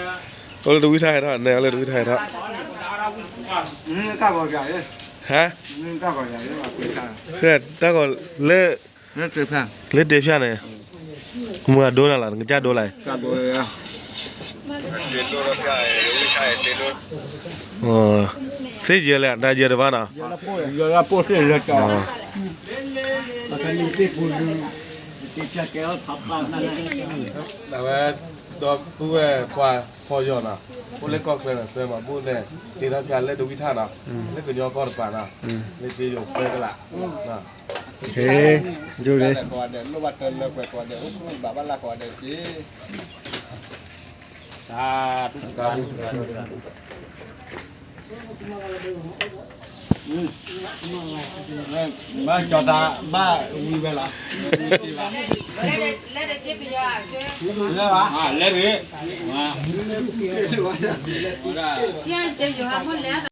အိၣ်လၢတဝံထါဟဲထီၣ်, နဲၣ်အိၣ်လၢတဝံထါဟဲထီၣ်, ဟါ, တၢ်ဂီၤလၢ လၢတ့ဖၠၣ်န့ၣ်, မုၢ်အဒိနၤလီၤ နကစၢ်ဒိလၢ, သ့ၣ်ယဲလဲၣ် တၢ်ယဲတဘၣ်နီၤ, အဝဲ ဒီပုၢ်ဝဲၢ်ပှၤဖီယီၤနီၤ, အိၣ်လၢကီၢ်ချၢန့ၣ် စၢၤမၤဘူၣ်န့ၣ် တ့ထီၣ်ဖၠၣ်လၢတဝံထၣ်နီၤ, လၢကညီကီၢ်တပၤနီၤ, လၢက့ယိၤပၢကလး, ယိၤလံ, လိၣ်ဘၣ်တၢ်လၢပှဲၤကိးဂၤဒဲး အိၣ်ခိၣ်ဘၣ်ဘၣ်လၢ်ကိးဂၤဒဲးတက့ၢ်. ဘၣ်ကၠီၤတၢ်ဘၣ်ဝံၤဝဲလီၤ, လဲၤဘၣ်, လဲၤရ့ၣ်, လဲၤရ့ၣ်.